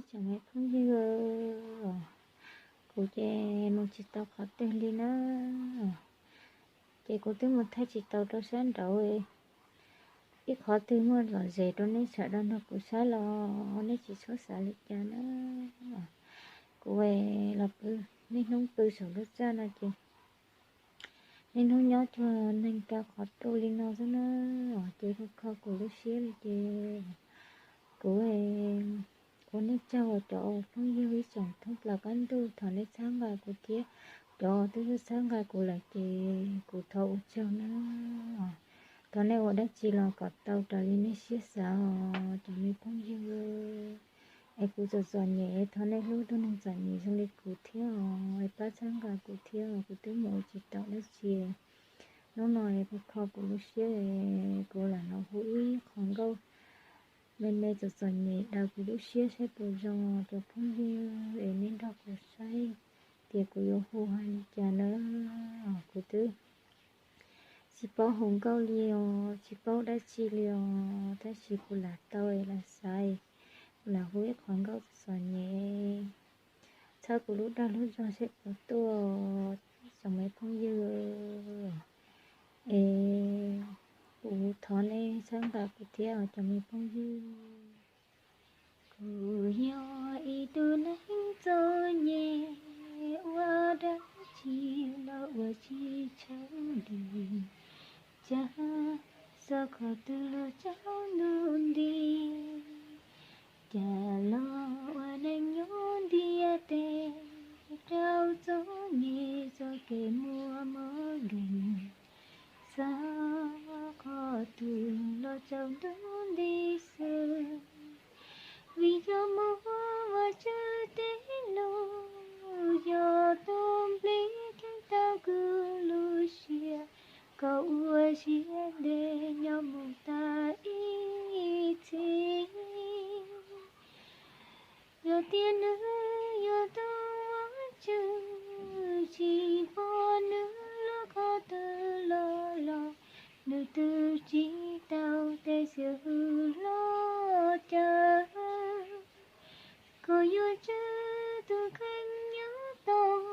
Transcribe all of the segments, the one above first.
Tsoom me phooj ywg, kuv ces mus tsis tau qhov twg li na, ces kuv twb mus thaij tsis tau rau sab nraud. Ib qhov twg muaj lom zem rau nej sawv daws nrog kuv saib los nej tsis txhob xav li cas na. Kuv los pw, niaj hnub pw saum lub txaj no ces niaj hnub nyob cuag neeg kaw qhov rooj li no xwb na, ces kho kho kuv lub siab li ces kuv ua nej tsaug uas cov phooj ywg ib tsoom thoob plaws qab ntuj thov nej txhawb nqa kuv thiab, cov twb txhawb nqa kuv lawm ces kuv thov ua tsaug na. Thov nej ua dab tsi los kom tau raws li nej siab xav os cov me phooj ywg. Es kuv txom txom nyem, thov nej hlub tus neeg txom nyem zoo li kuv thiab os, es pab txhawb nqa kuv thiab os, kuv twb mus ua tsis tau dab tsi. Hnub no es kuv kho kuv lub siab, kuv lam los hu ib qho nkauj me me txom txom nyem daws kuv lub siab saib puas zoo cov phooj ywg es nej nrog kuv saib tias kuv yuav hu hais li cas na. Kuv twb tsis paub hu nkauj li os, tsis paub dab tsi li os, tab sis kuv lam tau es lam xav, kuv lam hu ib qho nkauj txom txom nyem, txhawb kuv lub dag lub zog saib puas tuaj, tsoom me phooj ywg. Es kuv thov nej txhawb nqa kuv thiab os cov me phooj ywg. Kuv yog ib tug neeg txom nyem, ua dab tsi los ua tsis tshua li cas, xav kom twg los tsaus ntuj nti, cas los ua neeg nyob ntiaj teb, rau txom nyem txoj kev muaj mob nkeeg, xav kom twg los tsaus ntuj nti xwb. Vim yog muaj Vajtswv tib lus, yog tus Nplij kheej tau kuv lub siab, kom ua siab ntev nyob mus tas ib txhis. Yog tias nws yog tus Vajtswv, tsis pom nws lub qhov twg los los, nws twb tsis tau tej xiam hwm los cas. Koj yuav tswj tus kheej nyob tod,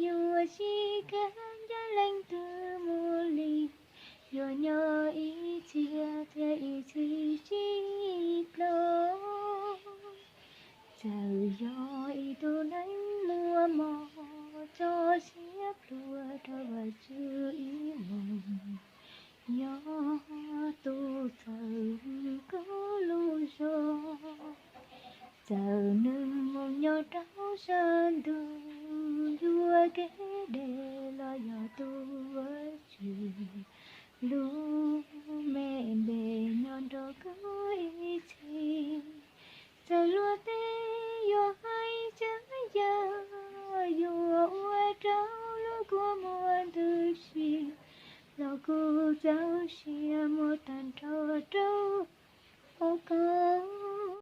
yuav tsis kam ncaj leej twg mus li, yuav nyob ib txhis thiab ib txhis tsis plaub. Txawm yog ib tug neeg muaj mob, tso siab plhuav rau Vajtswv ib leeg, yog tus txawj hwm koj lub zog. Txawm nws mus nyob rau sab ntuj, yuav kev deb los yog tus Vajtswv lub me npe nyob nrog koj ib txhis. Txawm luag tej yuav hais txhawb yawg, yuav ua rau lub kua muag ntws si, los kuv txaus siab muab tag nrho rau koj.